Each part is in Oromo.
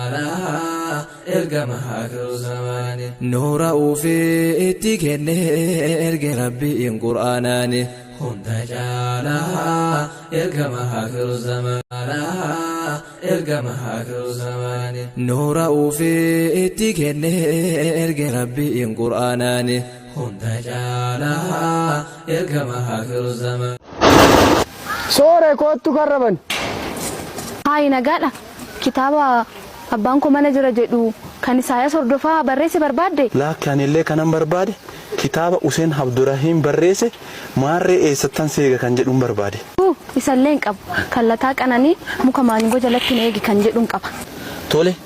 Alaa ergama haakiruu zamaani. Nuura ufii itti kenne erge Rabbiin Qur'aanaani. Hunda caalaa ergama haakiruu zamaanaa ergama haakiruu zamaani. Nuura ufii itti kenne erge Rabbiin Qur'aanaani. Hunda caalaa ergama haakiruu zamaani. Soore koottu karraban. Haayi nagaadha. Kitaaba Abbaan koo mana jira jedhu kan Isaayaas Hordofaa barreesse barbaadde? Laakki anillee kanan barbaade kitaaba Useen Habdurahiim barreese Maarree eessattan seega kan jedhun barbaade. Huu, isallee hin qabu. Kan Lataa Qananii Muka maangoo jalatti na eegi kan jedhun qaba. Tole,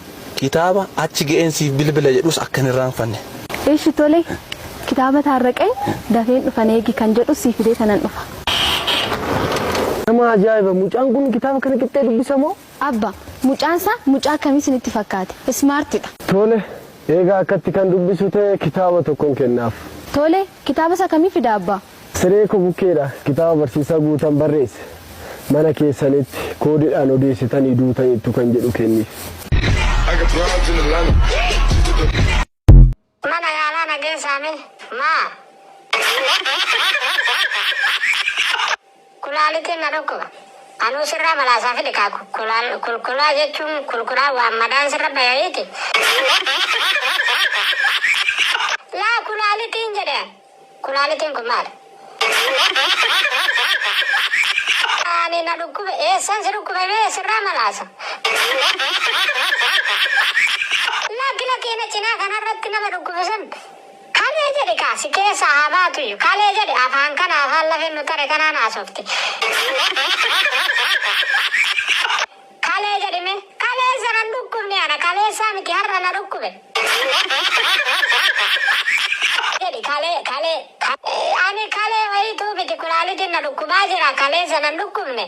kitaaba Achi ga'een siif bilbila jedhus akka hin irraanfanne. Eshi tole, kitaaba Taarraqany Dafeen dhufa na eegi kan jedhus sii fidee tanan dhufa. Nama ajaa'iba! Mucaan kun kitaaba kana qixxee dubbisa moo? Abba, mucaan isaa mucaa akkamii isinitti fakkaate? Smart dha. Tole, eega akkatti kan dubbisu ta'e kitaaba tokkon kennaaf. Tole, kitaaba isa kamii fida abba? Siree koo bukkeedha kitaaba barsiisaa Guutan barreesse mana keessanitti koodidhaan odeessitanii duutaniittu kan jedhu kenniif. Mana yaalaa na geessaa mee. Maa? Kulaalitiin na dhukkuba. Anuu sirraa malaasaa fide kaa kulaal kulkulaa jechuun kulkulaa waan madaan sirra bayayiiti. Laa kulaalitiin jedhe ani. Kulaalitiin kun maali? Ani na dhukkube eessan si dhukkube mee sirraa malaasa. Lakki lakki ina cinaa kanarratti nama dhukkube san kalee jedhi kaa si keessaa haa baatuyyu kalee jedhi afaan kana afaan lafeen nu tare kanaan haasofti. Kalee jedhi mee kaleessa nan dhukkubne ana kaleessaa miti har'a na dhukkube. Jedhi kalee kalee ani kalee wayituu miti kulaalitiin na dhukkubaa jira kaleessa nan dhukkubne.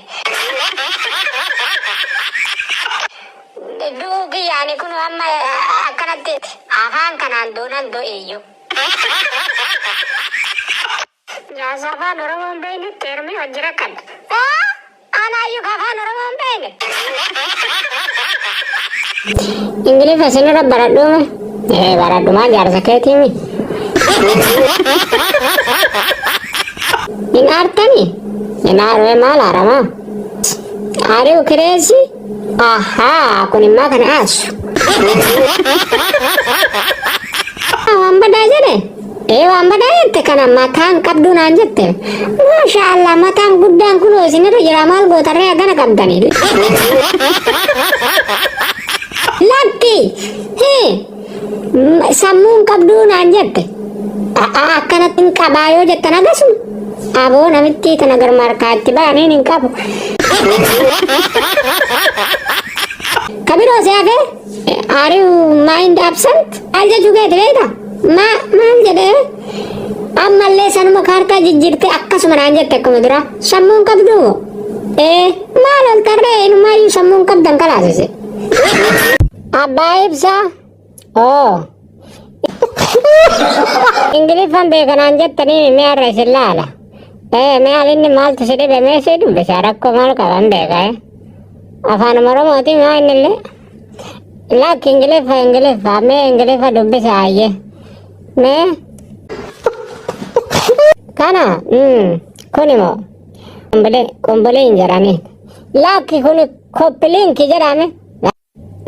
Du'uu kiyya ani kun amma akkanatti afaan kanaan duunan du'e iyyuu. Jaarsa afaan Oromoo hin beeknetti heerumee hojii rakkadha. Anaayyuu ka afaan Oromoo hin beekne. Ingiliffa isinirra baradhuume? Ee baradhumaa jaarsa keetiimi. Hin aartanii? Hin aaruu maal aaramaa? Aari'u kireessi? Ahaa kun immoo kana aasu. Waan badaa jedhe? Ee waan badaa jette kana mataan qabduu naan jette. Maasha Allah mataan guddaan kunoo isinirra jira maal gootarree hagana qabdanii. Lakki! Hee! Sammuun qabduu naan jette. Akkanatti hin qabaa yoo jettan agasuma. Aboo namittii tana garma harkaa itti ba'aniin hin qabu. Kabiroo si hafee? Are you mind absent? Maal jechuu keeti beekta? Maal jedhee? Ammallee sanuma kaartaa jijjiirtee akkasuma naan jette akkuma dura. Sammuun qabduu? Ee maal ol tarree inumaayyuu sammuun qabdan kalaasise. Abbaa ibsaa? Oo. Ingiliffan beeka naan jettanii mee har'a isin laala. Ee mee alinni maaltu si dhibe mee si dubbisa rakkoo maal qaban beeka ee. Afaanuma Oromooti maa innillee. Lakki Ingiliffa Ingiliffa mee Ingiliffa dubbisa hayyee. Mee. Kana kuni moo qumbilee qumbilee hin jedhanii. Lakki kuni koppiliinki jedhame.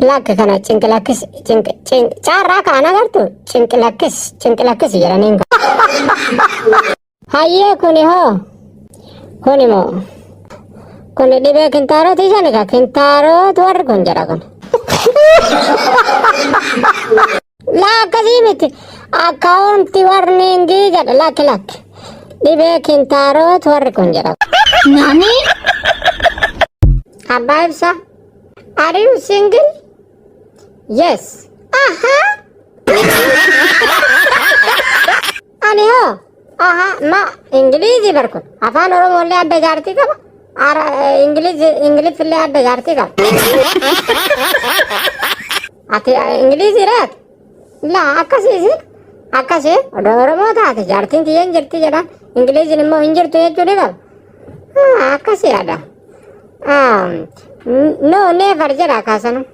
Lakki kana cinqilakkis cinq cinq caarraa kaan agartu cinqilakkis cinqilakkis jedhaniin. Hayyee kuni hoo kuni moo kuni dhibee kintaarotii sani ka kintaaroot warri kun jedha kun. Laa akkasii miti akkaawunti warniingii jedha lakki lakki dhibee kintaaroot warri kun jedha. Nani? Abbaa ibsaa are you single? Yes. Aha. Ani hoo aha ma Ingilizii bar kun afaan Oromoo illee adda jaartii qaba. Ara Ingilizi Ingiliffi illee adda jaartii qaba. Ati Ingilizii reet? Laa akkasii si akkasii odoo Oromoo taate jaartiin tiyya hin jirti jedha. Ingiliziin immoo hin jirtu jechuu ni qaba. Akkasii yaada. No never jedha kaasanu.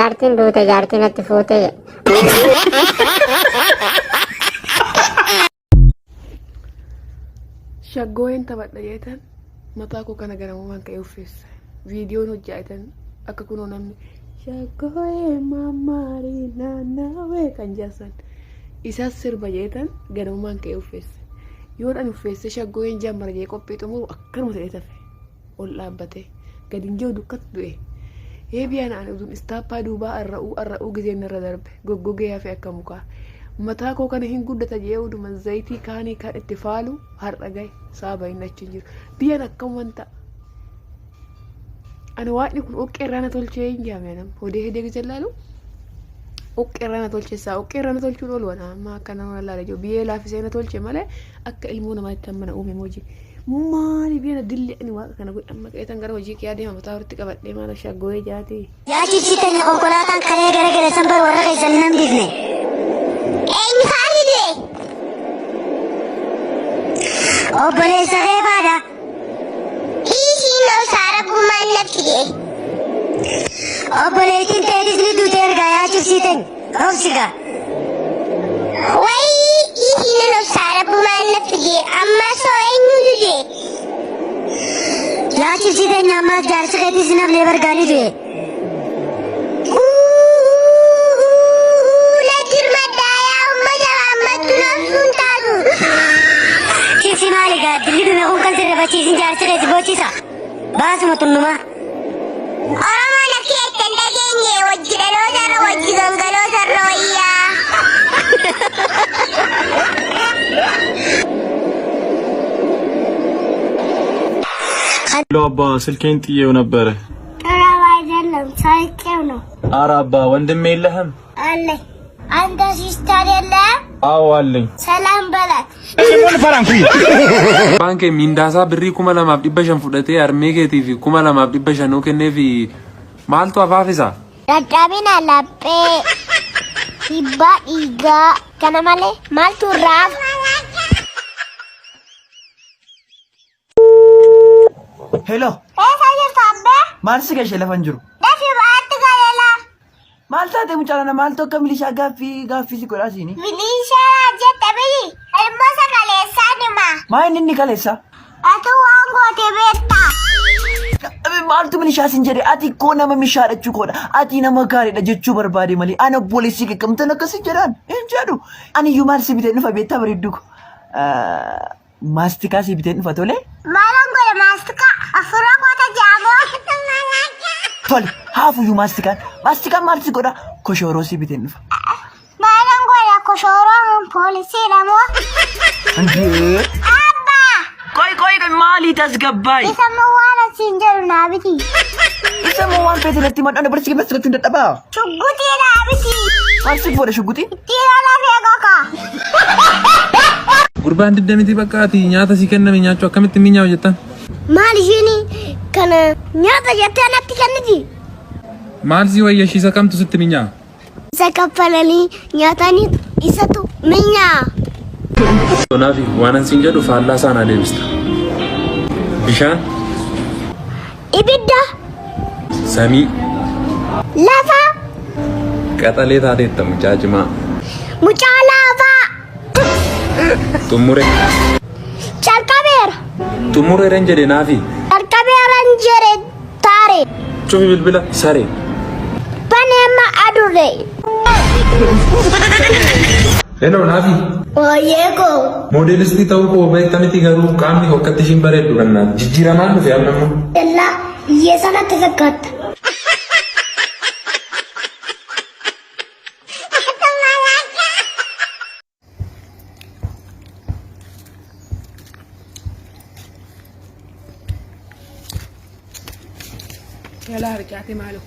Jaartiin duute jaartii natti fuute jedhe. Shaggooyeen taphadha jeetan mataa koo kana ganamumaan ka'ee uffeessa. Viidiyoon hojjaatan akka kunoo namni shaggooyee mammaarii naannawee kan jedhan isas sirba jeetan ganamumaan ka'ee uffeessa. Yoon ani uffeessee shaggooyeen jammara jee qophii xumuru akkanuma ta'ee tafe ol dhaabbatee gadi hin jiru dukkatti du'e. Eebiyaan ani utuun istaappaa duubaa arra'uu arra'uu gizeen irra darbe goggogee hafe akka mukaa. Mataa koo kana hin guddata jee uduma zayitii kaanii kan itti faalu har'a gahe saaba hin achi hin jiru. Biyyaan akkamuman ta'a. Ani waaqni kun dhoqqee irraa na tolchee hin jaame anam. Hodee hedee gizee laalu dhoqqee irraa na tolche isaa dhoqqee irraa na tolchuun oolu ana amma akka nama laala jiru biyyee laaffisee na tolche malee akka ilmoo namaatti amma na uume hojii. Maali biyya dilli ani waaqa kana godhe amma qeetan gara hojii kiyyaa deema mataa walitti qabadhee maal shaggooyee jaatii. Yaa cibsitanii konkolaataan kalee gara gara sanbar warra keessan hin hambifne. Eenyu faani du'e? Obboleessa kee faadha. Dhiisiin obsaa rabbummaan natti du'e. Obboleettiin teetis ni duute ergaa yaa cibsitan. Obsiga. Wayii dhiisiin obsaa rabbummaan natti du'e amma soo eenyutu du'e? Yaa cibsitan ammaas jaarsi keetis hin hafne bargaanii du'e. Cibsi maali gaa dilli dhume kun kan sirra jaarsi keessa bochisa. Baasuma tunnuma. Oromoon akka jettan dhageenye wajji dhaloota irra wajji gangaloota irra wayyaa. ሄሎ አባ፣ ስልኬን ጥዬው ነበረ። ጥራው አይደለም ሰርቄው ነው። ኧረ አባ ወንድም የለህም? አለኝ። አንተ sister የለህም? አዎ አለኝ። ሰላም በላት። Abbaan kee miindaasaa birrii 2,500 fudhatee harmee keetii fi 2,500 kenneefi maaltu afaafisa? Dadhabina laphee, dhiibbaa dhiigaa kana malee maaltu irraa hafa? Hello. Eessa jirtu abbaa? Maal si gashee lafa hin jiru? Dafii ba'aatti galela. Maal taate mucaa maaltu akka milishaa gaaffii gaaffii si godhaa siini? Milishaa jette biyyi ilmoo sagaleessaa nima. Maa inni inni kaleessa? Atu waan goote beektaa? Maaltu milishaa sin jedhe ati koo nama mishaadha jechuu koodha. Ati nama gaariidha jechuu barbaade malee ana obboleessi kee kamtan akkas hin jedhaan hin jedhu. Ani iyyuu maal si bitee dhufa beektaa bareedduu ko. Maastikaa si bitee dhufa tole? Maalan godhe maastikaa afura koota jaamoo. Tole haafuyyuu maastikaan maastikaan maal si godha koshooroo si bitee dhufa. Maalan godhe koshooroon poolisiidha moo? Indee. Abbaa! Qoy qoy maalii tasgabbaay? Isa moo waan asiin jedhu naa biti. Isa moo waan feete natti himadhu ana barsiisee barsiisuu hin dadhabaa. Shugguxii naa biti. Maal si godha shugguxiin? Ittiin lafee gogaa. Gurbaan diddamiti bakka ati nyaata si kenname nyaachuu akkamitti minyaawu jettan? Maal ishiin kana nyaata jettee natti kenniti? Maal si wayya ishiisa kamtu sitti minyaa'a? Isa kaffalanii nyaatanii isatu minyaa. Kanaaf waan an siin jedhu faallaa isaa naa deebista. Bishaan, Ibidda, samii, lafa, qaxalee taateetta mucaa cimaa. Mucaa laafaa. Xumure. Calqabeera. Xumureeran jedhe naafi. Calqabeeran jedhe taare. Cufi bilbila saree. Baneema adurre. Hello naafi. Ooyee koo. Moodeelistii ta'uu koo beekta miti garuu qaamni koo akkatti ishiin bareeddu kannaaf jijjiiramaan dhufe amma immoo. Dallaa hiyyeessa natti fakkaata. Yalaa harcaate maaloo.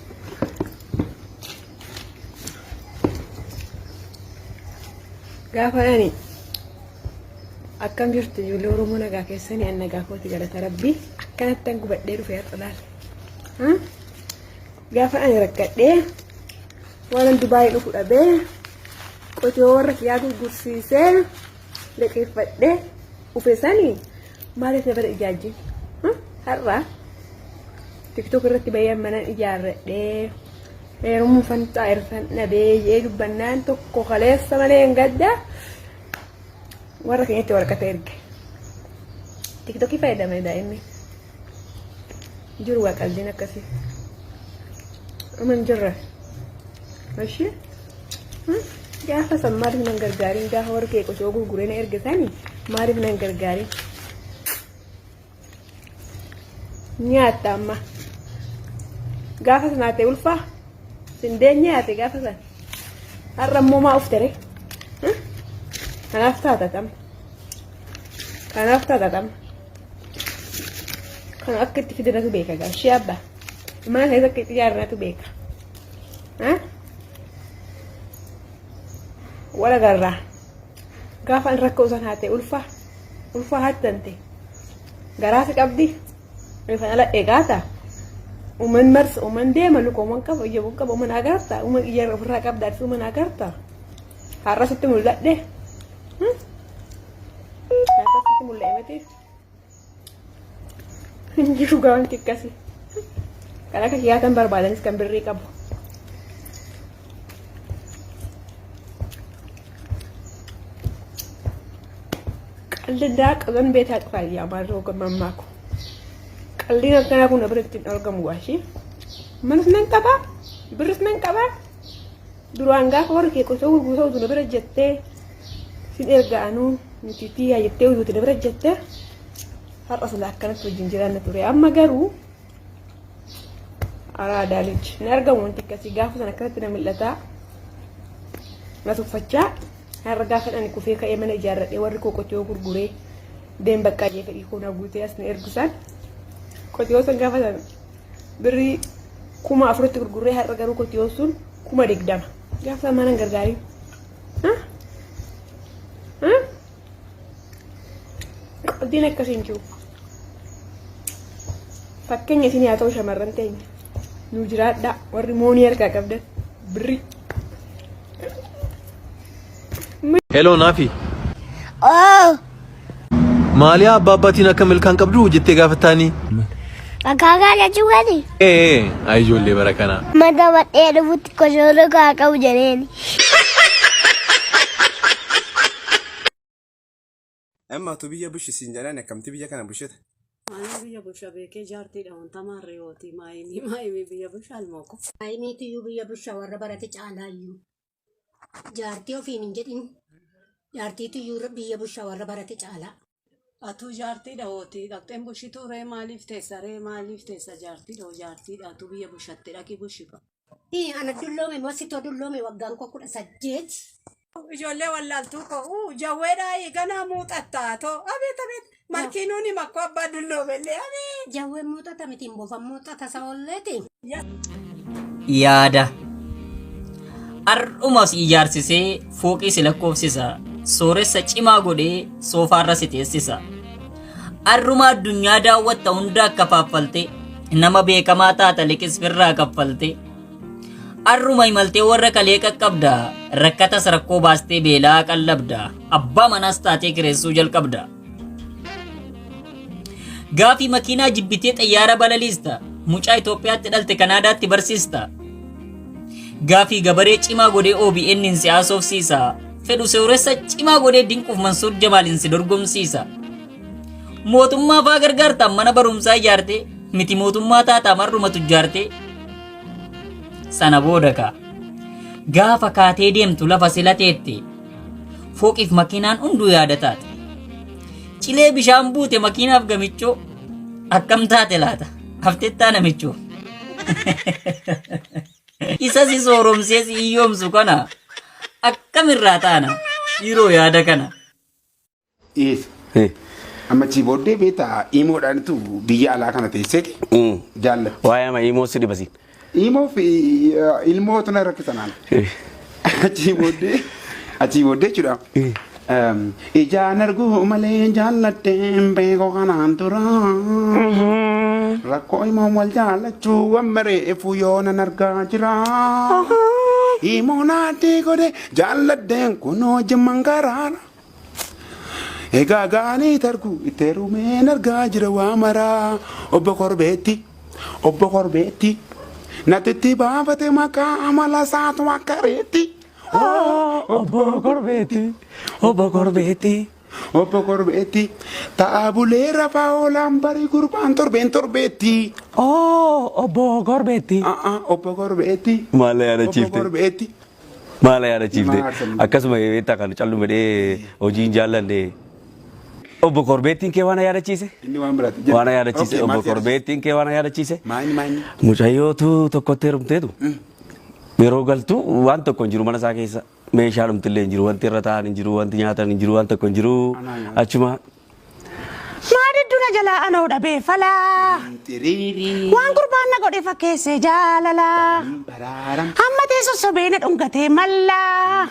Gaafa ani akkam jirtu ijoollee Oromoo nagaa keessanii an nagaa kooti galata rabbii akkanatti an gubadhee dhufe har'a laal. Gaafa ani rakkadhee waan an Dubaayii dhufu dhabee qotiyoo warra kiyyaa gurgursiisee liqeeffadhee dhufe sanii maaliif na bira ijaajjin? Har'a TikTok irratti bayyaan mana ijaarradhee Heerumuufan xaayirsan dhabee jee dubbannaan tokko kaleessa malee hin gadda warra keenyatti waraqata erge. Tiktokii fayyadamee daa'imni. Jiru waa qaldiin akkasii. Amma hin jirre. Ishee gaafa san maaliif nan gargaariin gaafa warri kee qotoo gurguree na erge sani maaliif nan gargaariin? Nyaatta amma. Gaafa sanaa ta'e ulfaa sindeen nyaate gaafa san. Har'a immoo maa uftere? Kanaaf taata tam. Kanaaf taata tam. Kan akka itti fidanatu beeka gaa. Ishee abbaa. Mana keessa akka itti ijaarratu beeka. Wal agarraa. Gaafa an rakkoo san haate ulfaa. Ulfaa hattante. Garaa si qabdi. Ifan ala eegaata. Uman marsa, uman deema, luka uman qaba, ija uman qaba, uman agarta, uman ija ofirraa qabda, ati uman agarta. Har'a sitti mul'adhe. Har'a sitti mul'ate miti. Hin jiru gaa wanti akkasii. Kan akka kiyyaatan barbaadanis kan birrii qabu. Qallidaa qaban beetaa cufaa yaa maarroo mammaaku. Qalliin akkanaa kun biratti hin argamu waashii. Manas nan qabaa, birris nan qabaa. Duraan gaafa warri kee qotoo gurgurtaa utuu na bira jettee sin erga anuu nuti tiyyaa jettee utuu na bira jettee har'a sila akkanatti wajjin jiraanna ture. Amma garuu araadaa lij hin argamu wanti akkasii gaafa sana akkanatti na mul'ataa na tuffachaa har'a gaafa ani kufee ka'ee mana ijaarradhee warri koo qotiyoo gurguree deem baqqaa jee fedhii koo na guutee as na ergisan qotiyoo san gaafa sana birrii 4000tti gurgurree har'a garuu qotiyoo sun 20,000 gaafa sana mana hin gargaarin. Qaldiin akkasii hin jiru. Fakkeenya isin haa ta'u shamarran teenya. Nu jiraadhaa warri moonii harkaa qabdan birrii. Hello Naafi. Oh, Maali abbaa abbaatiin akka milkaan qabdu jettee gaafattaanii? Akaakaa jechuu gadi. Ee, ay ijoollee bara kanaa. Mata badhee dhufutti kosooroo kaa qabu jedheeni. Amma tu biyya bushi siin jedhan akkamti biyya kana bushita? Ani biyya busha beekee jaartiidha wanta maarreewooti maayimii maayimii biyya busha almooko. Maayimiitiyyuu biyya busha warra barate caalaayyuu. Jaartii ofiin hin jedhin. Jaartiitiyyuu biyya busha warra barate caalaa. Atuu jaartiidha hooti dhaqxeen bushituu ree maaliif teessa ree maaliif teessa jaartiidha hoo jaartiidha atuu biyya bushatte dhaqi bushifa. Ana dulloome moo sitoo dulloome waggaan koo 18. Ijoollee wallaaltuu koo jawweedhaa ganaa muuxattaa too abeet abeet malkiinuun hima akkoo abbaa dulloomellee abeet. Jawween muuxata miti hin boofan muuxata sa'olleeti. Yaada. Har'uma si ijaarsisee fooqii si lakkoofsisa. Sooressa cimaa godhee soofaarra si teessisa. Har'uma addunyaa daawwatta hunda akka faaffalte nama beekamaa taata liqis firraa kaffalte. Har'uma imaltee warra kalee qaqqabda. Rakkatas rakkoo baastee beelaa qallabda. Abbaa manaas taatee kireessuu jalqabda. Gaafii makiinaa jibbitee xayyaara balaliista. Mucaa Itoophiyaatti dhalte Kanaadaatti barsiista. Gaafii gabaree cimaa godhee OBN si haasofsiisa. Fedhu sooressa cimaa godhee Dinquuf Mansuur Jamaaliin si dorgomsiisa. Mootummaa faa gargaartaan mana barumsaa ijaarte miti mootummaa taataa marruma tujjaarte. Sana booda kaa. Gaafa kaatee deemtu lafa silateetti. Fooqiif makiinaan hunduu yaada taate. Cilee bishaan buute makiinaaf gamichoo akkam taate laata? Haftettaa namichoo. Isa si sooromsee si hiyyoomsu kana akkamirraa taana? Dhiiroo yaada kana. Dhiyeessa. Amma achii booddee beektaa iimoodhaanitu biyya alaa kana teesseeti jaallatti. Waa'ee ama iimoo si dhibasiin. Iimoo fi ilmootu na rakkisa naan. Achii booddee achii booddee jechuudha. Ijaan arguu malee jaalladheen beeku kanaan dura. Rakkoo imoon wal jaallachuu amma reefu yoonan argaa jira. Imoon adii godhe jaalladheen kunoo jimman garaara. Egaa gaanii targu itti heerumeen argaa jira waa maraa. Obbo Korbeetti obbo Korbeetti Natitti baafate maqaa amala isaatu akka reetti. Obbo Korbeetti. Obbo Korbeetti. Obbo Korbeetti. Ta'a bulee rafaa oolaan barii gurbaan torbeen torbeetti. Obbo Korbeetti. Obbo Korbeetti. Maal Obbo yaadachiifte? Korbeetti. Maal yaadachiifte? Akkasuma beektaa kan callu jedhee hojii hin jaallanne. Obbo Korbeettiin kee waan yaadachiise? Inni waan biraati. Waan yaadachiise. Okay, Obbo maal si Korbeettiin kee waan yaadachiise? Maayini maayini. Mucayyootu tokkotti heerumteetu. Yeroo galtu waan tokko hin jiru mana isaa keessa. Meeshaa dhumtillee hin jiru, wanti irra taa'an hin jiru, wanti nyaatan hin jiru, waan tokko hin jiru. Achuma Maadidduna jalaa anoo dhabee falaa. Waan gurbaan na godhe fakkeessee jaalalaa. Hamma ta'e sossobee na dhungatee mallaa.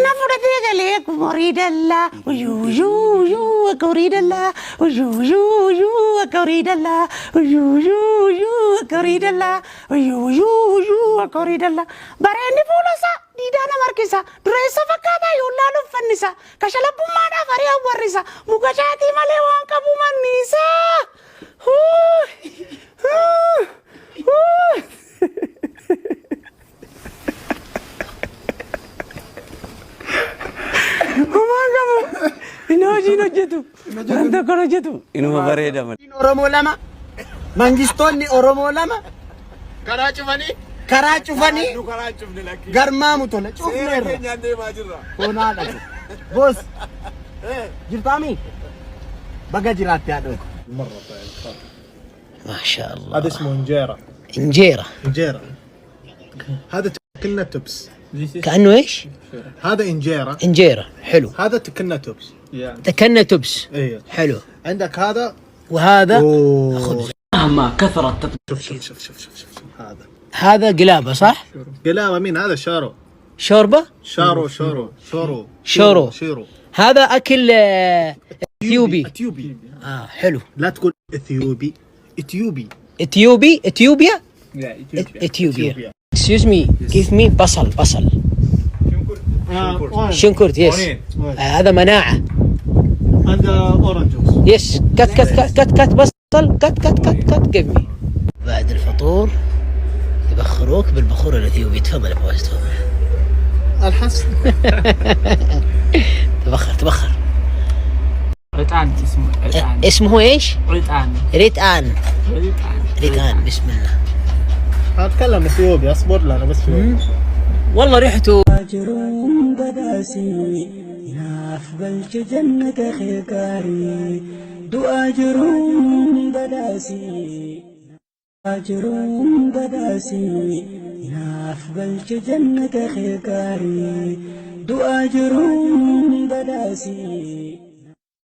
Na fudhatee galee akkuma horii dallaa. Uyyuu uyyuu uyyuu akka horii dallaa. Uyyuu uyyuu uyyuu akka horii dallaa. Uyyuu uyyuu uyyuu akka horii dallaa. Uyyuu uyyuu uyyuu akka horii dallaa. Bareenni fuula isaa diidaa nama harkisa. Dureessa fakkaataa yoo laalu uffannisa. Kashalabummaadhaaf horii hawwarrisa. Muka caatii malee waan qabu manniisa. Huu! Huu! Huu! Homaan qabu. Inni hojiin hojjetu. Waan tokko hin hojjetu. Inuma bareeda malee. Oromoo lama, mangistoonni Oromoo lama Karaa cufanii. Karaa cufanii Nu karaa hin cufne lakkii. Garmaamu tola Seera cufneerra. keenyaan deemaa jirra. Honaadha. Boos jirtaami? Baga jiraatte haadhoo. ما شاء الله. هذا اسمه انجيرا. انجيرة. انجيرا هذا تكلنا تبس. كأنه ايش؟ هذا انجيرا. انجيرة، حلو. هذا تكلنا تبس. تكنا تبس. ايوه. حلو. عندك هذا وهذا خبز. مهما كثرت. شوف شوف شوف شوف شوف شوف هذا. هذا قلابة صح؟ قلابه مين هذا؟ شارو. شوربة؟ شارو شورو شورو. شورو. شيرو. هذا أكل اثيوبي. اثيوبي. اه حلو. لا تقول اثيوبي، اثيوبي. اثيوبي، اثيوبيا؟ لا. اثيوبيا. Excuse me, give me بصل بصل. شنكرت، yes. هذا مناعة. And orange juice. Yes, cut cut cut cut cut بصل، cut cut cut cut, give me. بعد الفطور يبخروك بالبخور الاثيوبي. تفضل يا فواز، تفضل. الحس. تبخر تبخر. ዕጣን اسمه ዕጣን. اسمه ايش؟ ዕጣን. ريتان. ዕጣን. ريتان، بسم الله. اتكلم اثيوبي، اصبر لنا بس شوي. والله ريحته. Jiruun badhaasii naaf galche jannata kee gaarii du'aa jiruun badhaasii jiruun badhaasii naaf galche jannata kee gaarii du'aa jiruun badhaasii.